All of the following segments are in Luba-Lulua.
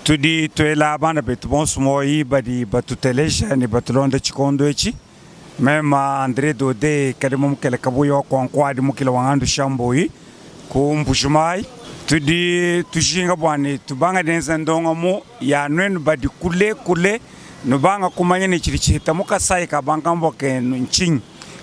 Tudi tuela bana betu bonso muoyi badi batuteleja ne batulonda tshikondo etshi. Mema Andre Dode Kalema Mukele Kabuya wa Kuankuadi Mukila wa Ngandu Shambuyi ku Mbujimayi. Tudi tujinga bua ne tubanga dienza ndongamu ya nuenu badi kule kule nubanga kumanya ne tshidi tshihita mu Kasai ka bankambua kenu ntshinyi.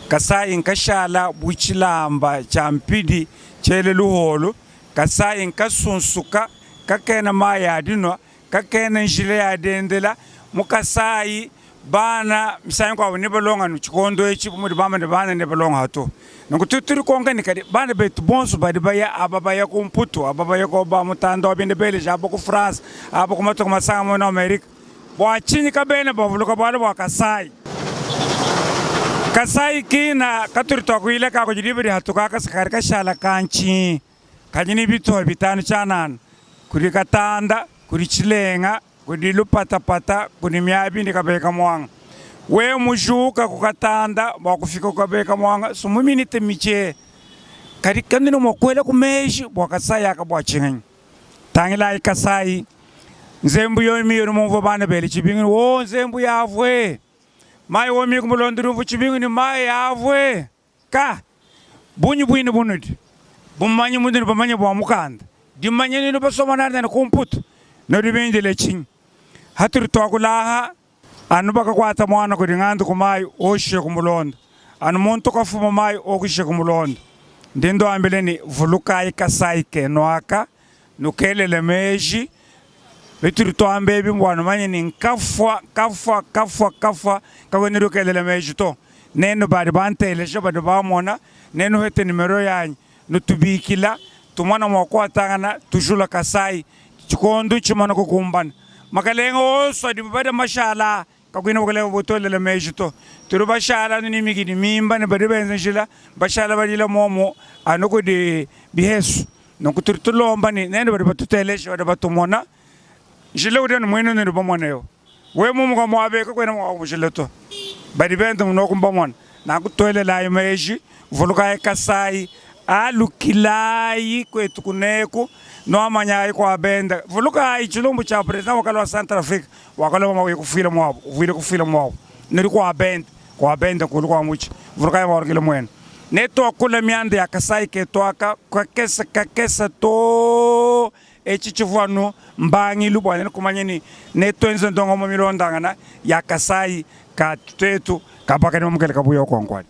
Kasai nkashala bu tshilamba tshia mpidi tshiele luholu. Kasai nkasunsuka kakena mayi a dinua, kakena njila ya diendela mu Kasai. Bana misangu mikuabu nebalonga anu tshikondo etshi bu mudi bamba ne bana nebalonga to. Nunku tudi tudikonka ne, kadi bana betu bonso badi baya aba baya ku Mputu, aba baya ku ba mutanda wa bena Belge, aba ku France, aba ku matunga masanga mu Amerika, bua tshinyi kabena bavuluka bualu bua Kasai? Kasai kina katudi tuakuila ka kudi diba dihatuka aka kadi kashala kantshi kadi ne bituha bitanu tshianana, kudi Katanda, kudi Tshilenga, Kudi lupatapata, kudi miabi ne kabeka muanga. Wewe mujuka ku katanda bua kufika ku kabeka muanga su mu minite mice, kadi kanuena mua kuela ku meji bua Kasai aka bua tshinganyi? Tangilayi Kasai, nzembu yoyi miyoni mumvua bana bela tshibingu ne oo nzembu yavue, mayi omi ku mulondo lumvu tshibingu ne mayi avue. Ka! Bungi buine bunudi bumanye munudi bamanye bua mukanda, dimanya nudi basomba nadi nani ku Mputu, nudi bindile tshinyi? Hatudi tuakula aha, anu bakakuata muana kudi ngandu ku mayi oshishe kumulonda, anu muntu kafuma mayi okushishe kumulonda. Ndi nduambila ne, vulukayi Kasai kenu aka, nukelele meji. Bitudi tuamba ebi mbua numanye ne, nkafua, kafua, kafua, kafua kakuena nukelela meji to. Nenu badi banteleja badi bamona, nenuhete nimero yanyi, nutubikila, tumona mua kuatangana, tujula Kasai tshikondo tshimana kukumbana. Makalenge onso adibu badia mashala aa kakuena bukalenge butuelela meji to. Tudi bashala anu ne mikidi mimba ne badi benza njila bashala badila muomu anu kudi bihesu. Nunku tudi tulomba ne nenu badi batuteleja badi batumona, njila udi anu muine unudi bamone eu. Wewe mumuka muaba eu kakuena mua kumujila to. Badi benda munoku mbamona. Nanku tuelelayi meji, vulukayi Kasai, alukilayi kuetu kuneku, nuamanyayi kua benda. Vulukayi tshilumbu tshia president wa kale wa Centrafrique wakalua bua kufuila muabu, uvuile kufuila muabu. Nudi kua benda, kua benda kulu kua mutshi. Vulukayi mualukile muenu. Netuakule mianda ya Kasai ketu aka kakese kakese too Etshi tshivua anu mbangilu bua nenu kumanya ne, netuenze ndongamu milondangana ya Kasayi ka tuetu ka Bakane Mukele Kabuya Okonkwane.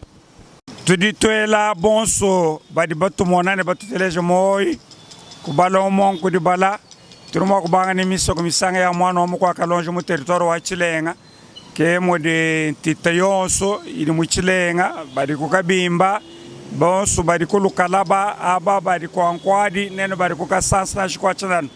Tudi tuela bonso badi batumona ne batuteleja muoyi, kubala umue nkudibala. Tudi mua kubanga ne misoko misanga ya muana wa mukua Kalonji mu territoire wa Tshilenga. Ke mudi ntita yonso idi mu Tshilenga, badi ku Kabimba, bonso badi ku Lukalaba, aba badi kua Nkuadi, nenu badi ku Kasansa nansha kua Tshinanu.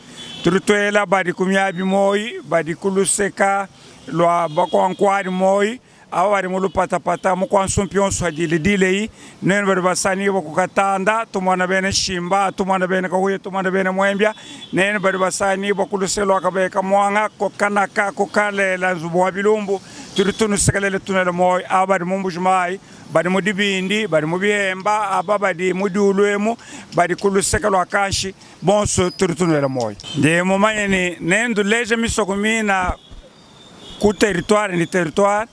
Tudi tuela badi ku Miabi muoyi, badi ku luseka lua bakua Nkuadi muoyi, aba badi mu Lupatapata, mu kua Nsumpi yonso adi lidila eyi, nuenu badi basanibua ku Katanda, tumona bena Shimba, tumona bena Kahuya, tumona bena Muembia, nenu badi basanibua ku luse lua Kabeka Muanga, ku Kanaka, ku Kalela, nzubu wa bilumbu, tudi tunusekelela tunuela muoyo. Aba badi mu Mbuji-Mayi, badi mu Dibindi, badi mu Bihemba, aba badi mu diulu emu, badi ku luseke lua Kanshi, bonso tudi tunuela muoyo. Ndi mumanye ne, nenduleje misoko mina ku territoire ne territoire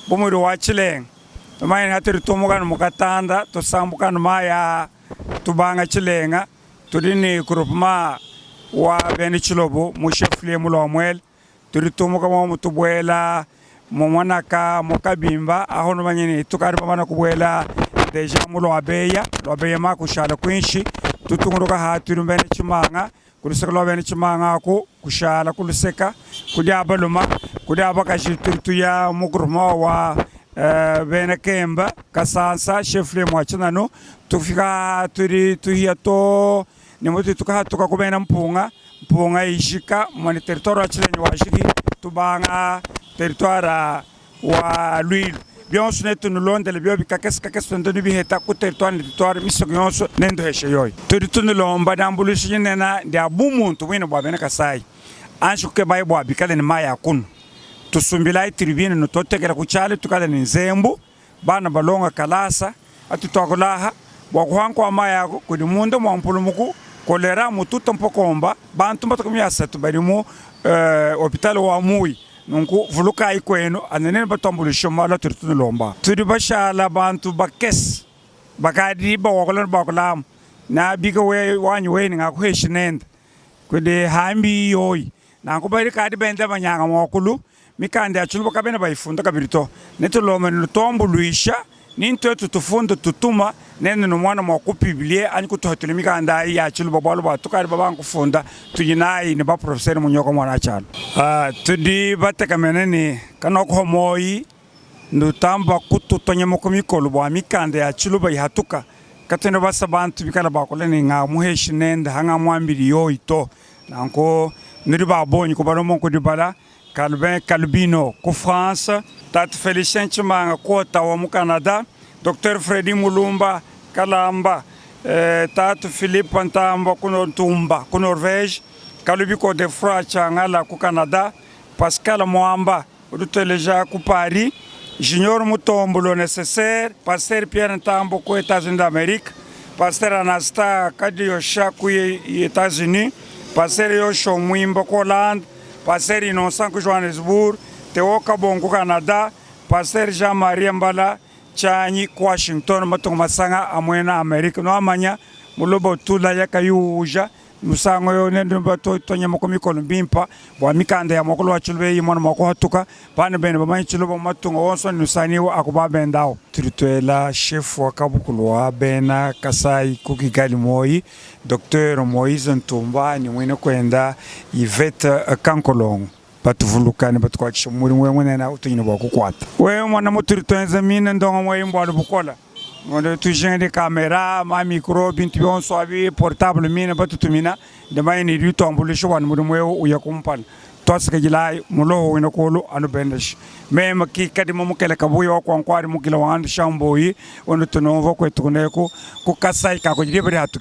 bu mudi wa Tshilenga. Tumanye ne, hatudi tumuka ne mu Katanda, tusambuka ne mayi aa, tubanga Tshilenga, tudi ne groupement wa bena Tshilobo mu chef-lieu mu Lua-Muele, tudi tumuka momu tubuela mu Monaka, mu Kabimba, aho numanye ne tukadi bamana kubuela deja mu Lua-Beya, Lua-Beya makushala kuinshi, tutungunuka ha tudi bena Tshimanga. Ku luseke lua bena tshimanga aku kushala ku luseka ku dia baluma, ku dia bakaji tudi tuya mu groupement wa bena Kemba Kasansa chef-lieu mua Tshinanu tufika tudi tuya too ne mutudi tukahatuka ku bena Mpunga, Mpunga ijika mone territoire wa Tshilenyi wajiki tubanga territoire wa Luilu. Bionso netunulondele biobi kakese kakese tuenda nubiheta ku territoire ne territoire, misoko yonso nenduheshe yoyi. Tudi tunulomba diambuluisha dinene dia bumuntu buine bua bena Kasai. Anji kukebayi bua bikale ne mayi a kunua. Tusumbilayi tribune nututekele ku tshialu tuikale ne nzembu, bana balonga kalasa. Atu tuakula aha bua kuhankua mayi aku kudi munda mua mpulumuku. Kolera mututa mpokomba bantu mbatuku miasatu badi mu hôpital wa Mui. Nunku vulukayi kwenu anene batuambulisha malu atudi tunulomba. Tudi bashala bantu bakese bakadi bawakula bakulamu na bika we wanyi weni ngakuheshi nenda kudi hambi yoyi nanku bali kadi benda banyanga mwakulu mikanda ya tshiluba kabena bayifunda kabili to netulombe nutuambuluisha nintwetu tufunda tutuma nene numwana mwa kupublier anyi kutuhatula mikanda ayi ya tshiluba bualu bua tukadi babanga kufunda tudi nayi ne baprofesseur munyoka mwana tshialo. Tudi batekamene ne kanokuha moyi ndutamba kututonya ku mikolo bua mikanda ya tshiluba ihatuka katwena basa bantu bikala bakula ne nga muheshi nenda hanga muambili yoyi to nanku nudi babonyi kubalomo kudibala Calvin Calbino ku France, Tatu Felicien Tshimanga ku Ottawa mu Canada, Dr Freddy Mulumba Kalamba, Tatu Philippe Ntamba ku Ntumba ku Norvège, Kalubi Godefroid Changala ku Canada, Pascal Mwamba uduteleja ku Paris, Junior Mutombo le nécessaire, Pasteur Pierre Ntambo ku États-Unis d'Amérique, Pasteur Anasta Kadiosha ku États-Unis, Pasteur Yosho Mwimba ku Hollande, Pasteur Innocent ku Johannesburg, Theo Kabongo ku Canada, Pasteur Jean-Marie Mbala Chanyi ku Washington matunga masanga amwena Amerika noamanya mulobo tula yakayuja musango yo nende batotonya moko mikono bimpa bua mikanda ya mwakulu wa tshiluba eyi mwana mwakuhatuka bana bene bamanyi tshiluba mu matunga wonso nusaniwa akuba bendawo. Tudi tuela chef wa kabukulu wa bena Kasai ku Kigali moyi Dr Moise Ntumba ni mwine kwenda Yvette Kankolongo batuvuluka ne batukuatshisha mudimu we munene utunyine bua kukuata. Wewe mwana mutudi tuenza mine ndonga moyi mbualu bukola ngondo tujinga di kamera ma micro bintu bionso abi portable mine batutumina ndimanye ne dituambuluisha bua mudimu eu uya kumpala twasakajilayi muloho wina kulu anu bendesha meme kikadima mukele kabuya wa kwankwari mukila wa andu shamboyi undu tunumva kwetu kuneku ku Kasai kakujidibiri hatu.